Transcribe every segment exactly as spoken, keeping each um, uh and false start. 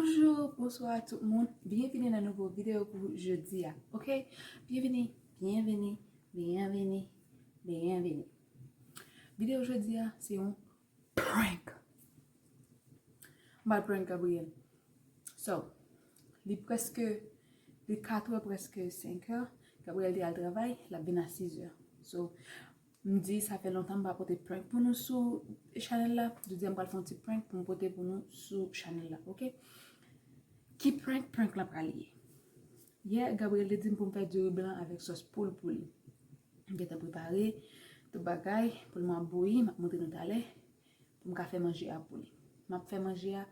Bonjou, bonswa tout moun. Byenvini nan nouvo videyo pou jodi a, oke? Byenvini, byenvini, byenvini, byenvini. Videyo jodi a, se yon prank. M pral prank Gabriel. So, li prèske, li katrè, prèske senkè. Gabriel te al travay, l ap vin a sizè. So, m di sa fè lontan m pa pote prank pou nou sou chanèl la. Jodi a m pral fè yon ti prank pou m pote pou nou sou chanèl la, oke? Ki prank prank la pral ye? Yè, Gabriel te di m pou m fè diri blan avèk sòs poul pou li. M gentan prepare tout bagay pou l, m ap bouyi, m ap montre nou talè, pou m ka fè manje a pou li. M ap fè manje a,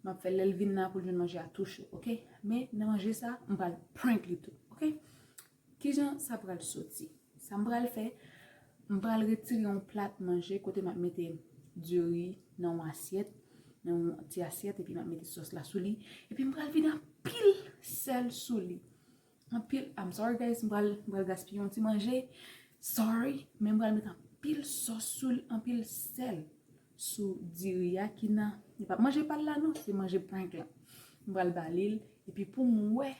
m ap fè lè l vin la pou l jwenn manje a tou cho, oke? Men nan manje sa, m pral prank li tou, oke? Kijan sa pral soti? Sa m pral fè, m pral retire yon plat manje kote m ap mete diri nan yon asyèt, nan yon ti asyèt, epi m ap mete sòs la sou li, epi m pral vide anpil sèl sou li. Anpil, I'm sorry guys, m pral, m pral gaspiye yon ti manje. Sorry, men m pral met anpil sòs sou l, anpil sèl sou diri a ki nan, li p ap manje pa l la non, se manje prank la. M pral ba li l, epi pou m wè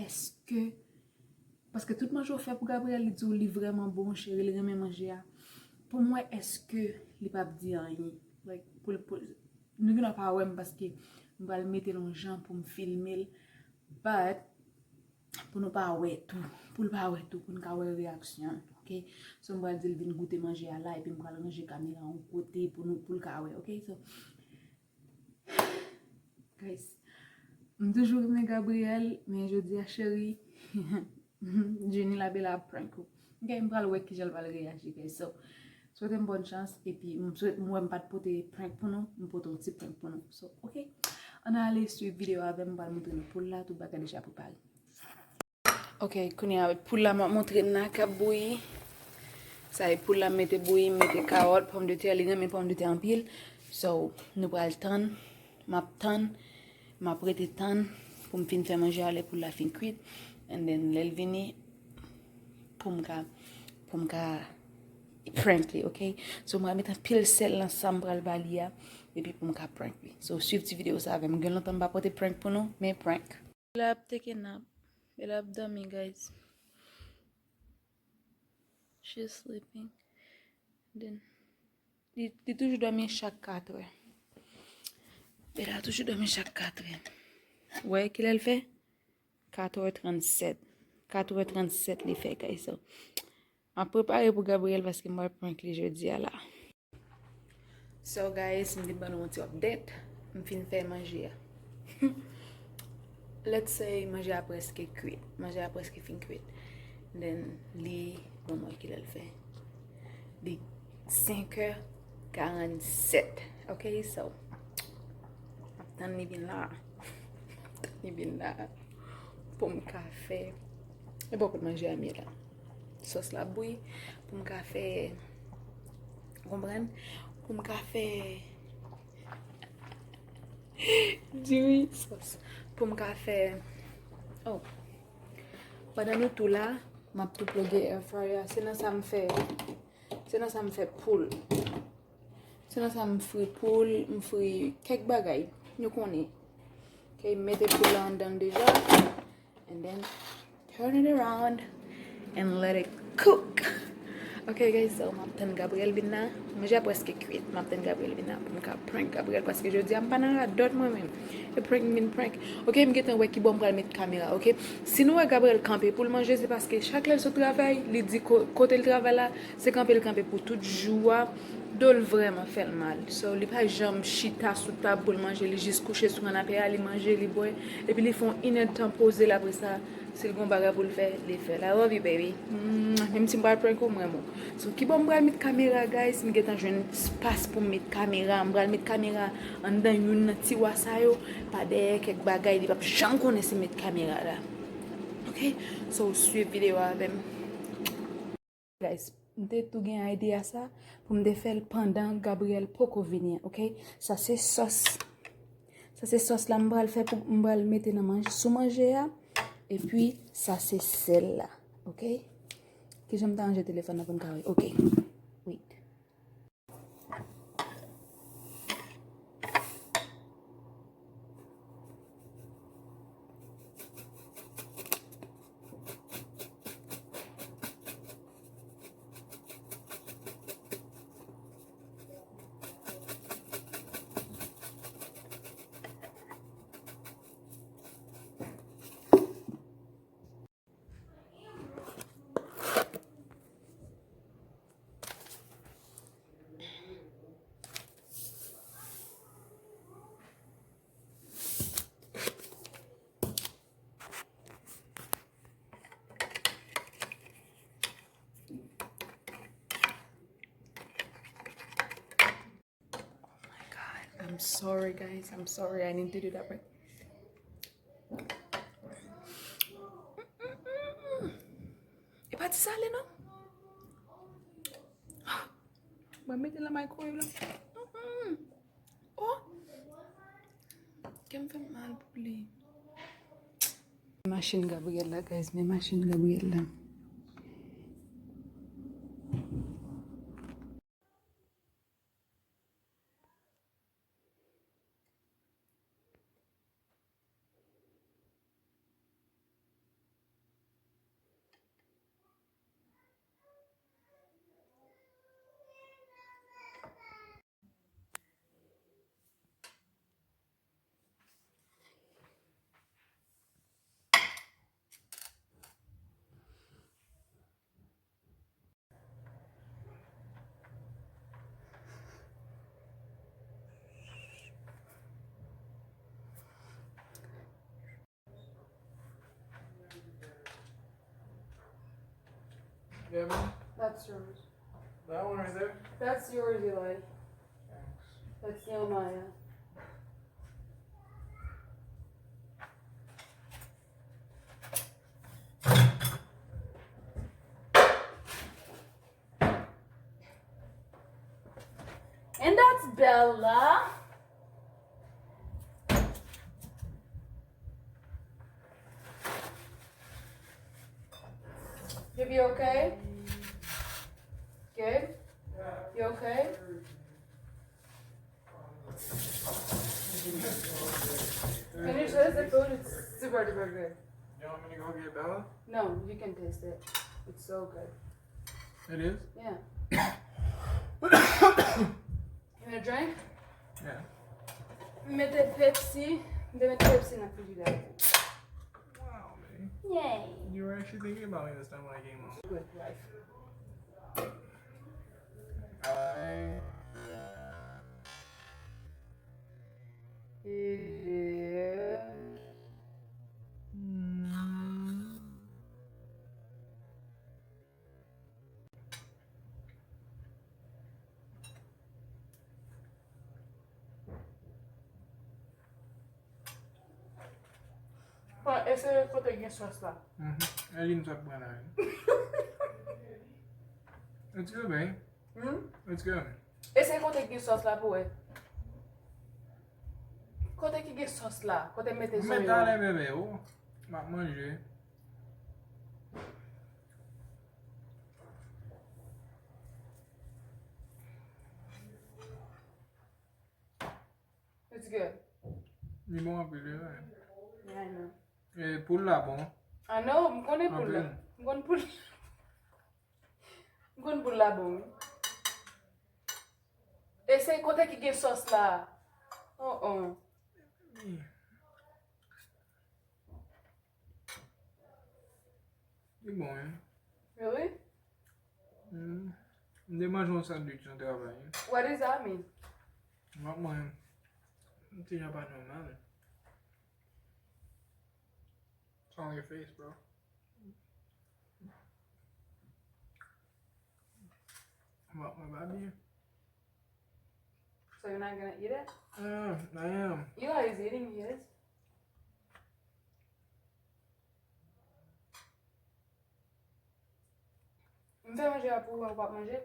èske, paske tout manje w fè pou Gabriel, li di w li vrèman bon, cheri, li renmen manje a. Pou m wè èske li p ap di anyen. Like, pou, pou, nou gen dwa pa wè m paske m pral mete l yon jan pou m filme l. But, pou nou pa wè tou, pou l pa wè tou, pou n ka wè reyaksyon l, oke? So, m pral di l vin goute manje a la, epi m pral ranje kamera yon kote pou nou, pou l ka wè, oke? So, guys, m toujou renmen Gabriel, men jodi a, cheri, Jenny Labella ap prank ou. Oke, m pral wè kijan l pral reyaji, guys. So, swete m bòn chans, epi m swete, m wè m pa t pote prank pou nou, m pote yon ti prank pou nou. So, oke, ann ale swiv videyo avè m, m pral montre nou poul la, tout bagay deja prepare. Ok, kounye a, poul la m ap montre n la k ap bouyi. Sa e poul la m mete bouyi, m mete kawòt, pòmdetè, li renmen pòmdetè anpil. So, nou pral tann, m ap tann, m ap rete tann pou m fin fè manje a lè poul la fin kwit. And then, lè l vini, pou m ka, pou m ka prank li, ok? So, m pral mete anpil sèl nan sa m pral ba li a, epi pou m ka prank li. So, swiv ti videyo sa avè m. Gen lontan m pa pote prank pou nou, men prank. Bella ap teke nap. Bella ap dòmi, guys. She's sleeping. Then, li, li toujou dòmi chak katrè. Bella toujou dòmi chak katrè. Wè, kilè l fè? Katrè trannsèt. Katrè trannsèt li fè, guys. So, m ap prepare pou Gabriel paske m pral prank li jodi a la. So guys, m vin ban nou yon ti update. M fin fè manje a. Let's say manje a prèske kwit. Manje a prèske fin kwit. Then li, bon, mwen kilè l fè. Li senkè karannsèt. Ok, so. M ap tann li vin la. M ap tann li vin la. Pou m ka fè. E bò kot manje a m ye la. Sòs la bouyi. Pou m ka fè Ou konprann? Pou m ka fè diri sòs. Pou m ka fè, oh. Pandan nou tou la, m ap tou ploge air fryer. Se nan sa m fè, se nan sa m fè poul. Se nan sa m fri poul, m fri kèk bagay. Nou konnen. Ok, m mete poul la anndan l deja. And then turn it around and let it cook. Ok, guys, so m ap tann Gabriel vin la. Manje a prèske kwit. M ap tann Gabriel vin la pou m ka prank Gabriel paske jodi a m pa nan radòt mwen menm. E prank m vin prank. Ok, m gentan wè ki bò m pral met kamera, ok? Si nou wè Gabriel kanpe pou l manje, se paske chak lè l sot travay, li di ko-, kote l travay la, se kanpe l kanpe pou tout jou a. Do l vrèman fè l mal. So, li pa janm chita sou tab pou l manje, li jis kouche sou kanape a, li manje, li bwè, epi li fè yon inèdtan poze l, apre sa, si l gon bagay pou l fè, li fè l. I love you, baby. Mwah. Menm si m pral prank ou, m renmen w. So, ki bò m pral met kamera, guys? M gentan jwenn espas pou m met kamera. M pral met kamera anndan youn nan tiwa sa yo, pa dèyè kèk bagay, li p ap janm konnen si m met kamera la. Ok? So, swiv videyo a avè m. Guys, m te tou gen idea sa pou m te fè l pandan Gabriel poko vini an, ok? Sa se sòs. Sa se sòs la m pral fè pou m pral mete nan manje, sou manje a. Epi sa se sèl la, ok? Kijan m ta ranje telefòn nan pou n ka wè? Ok. Wait. Ok, I'm sorry, guys. I'm sorry. I need to do that, but e pa ti sale, non? Mwen mete nan microwave la. Mm-mm. Oh! Kè m fè m mal pou li. Machin Gabriel la, guys. Men machin Gabriel la. Yeah, man. That's yours. That one right there? That's yours, Eli. Thanks. That's Nehemiah. And that's Bella. Baby, okay? Good? You okay? Can you taste the food? It's super duper good. You want me to go get Bella? No, you can taste it. It's so good. It is? Yeah. You want a drink? Yeah. Mete Pepsi. Mete Pepsi nan frijidè. Wow, man. Yay. You were actually thinking about me this time when I came home. Good life. I... Bon, eseye kote gen sòs la. Mhm. Aline t ap pran la, wi. It's good, babe. Hmm? It's good. Eseye kote ki gen sòs la pou wè. Kote ki gen sòs la? Kote m mete zonyon an? Mwen talè, bebe, o. M ap manje. It's good. Li bon anpil, wi. Yeah, I know. E poul la bon. I know, m konnen poul la. Anpil. M konn poul. M konn poul la bon, wi. E se kote ki gen sòs la. Oh, oh. Li bon, wi. Really? Mm. M te manje yon sandwich nan travay, wi. What does that mean? M ap manje. M ti jan pa nòmal. It's on your face, bro. M ap manje pa byen. So you're not gonna eat it? Mm, I am. Eli is eating his. M fè manje a pou ou, ou p ap manje?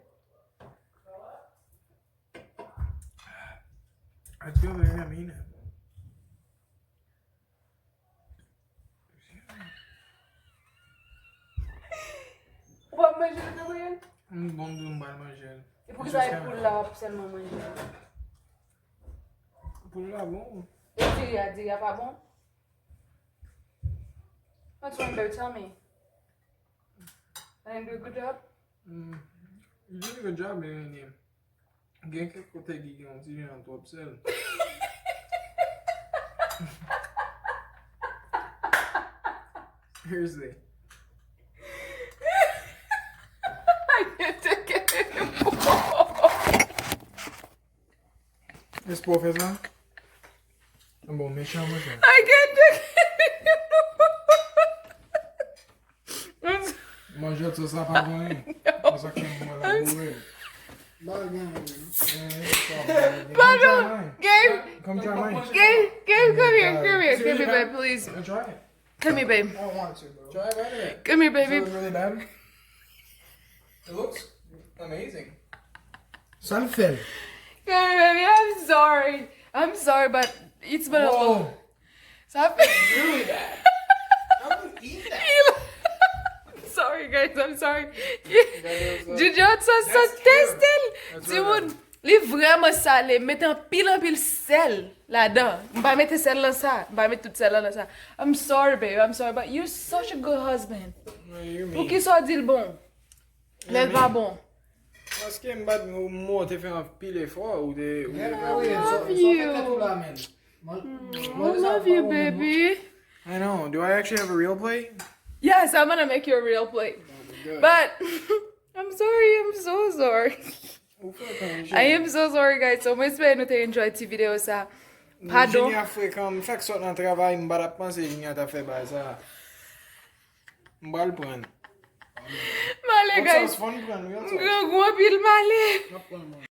Aske w vle menm, Ina? Ou p ap manje l, Gabriel? M bon, m di w m pral manje l. E poukisa e poul la w ap sèlman manje? Poul la bon. E diri a, diri a pa bon? What's wrong, babe? Tell me. I didn't do a good job? Mm, you did a good job, man. Gen kèk kote ki gen yon ti jan twòp sèl. Seriously. I can't take it anymore. Espwa w fè sa? Bon, mechan, mechan. I can't take it anymore. Manje sòs la pa bon, hein? Sa k fè mwen la boure. Bagay, non. Pardon, Gabe. Come try mine. Gabe, Gabe, come here, come here, come here, babe, please. I'll try it. Come here, babe. I don't want to, bro. Try it right away. Come here, Is baby. it really bad? It looks amazing. Sa l fè l. Come here, baby. I'm sorry. I'm sorry, but it's been a long. Oh, Ça fait. Really bad. I would eat that. I'm sorry, guys. I'm sorry. Ginger sa sa tèstèl. Timoun, li vrèman sale. Mete anpil anpil sèl ladan. M pa mete sèl nan sa. M pa mete tout sèl nan sa. I'm sorry, baby. I'm sorry, but you're such a good husband. What do you mean? Poukisa w di l bon? Lè l pa bon. Paske m bat mo te fè anpil efò ou te ou te Yeah, fè oui, love sa- sa you. fè tèt ou la, man. Mwen- I love you, baby. I know. Do I actually have a real plate? Yes, I'm gonna make you a real plate. Good. But I'm sorry, I'm so sorry. Ou frekan. I am so sorry, guys. So, mwen espere nou te enjoy ti video sa. Pardon. Junior frekan. M fèk sot nan travay, m pa t ap panse Junior ta fè bagay sa. M pral pran. Male, Hot guys. Sauce, fòn pran, wi, Hot Sauce. Grangou anpil male. N ap pran mwen.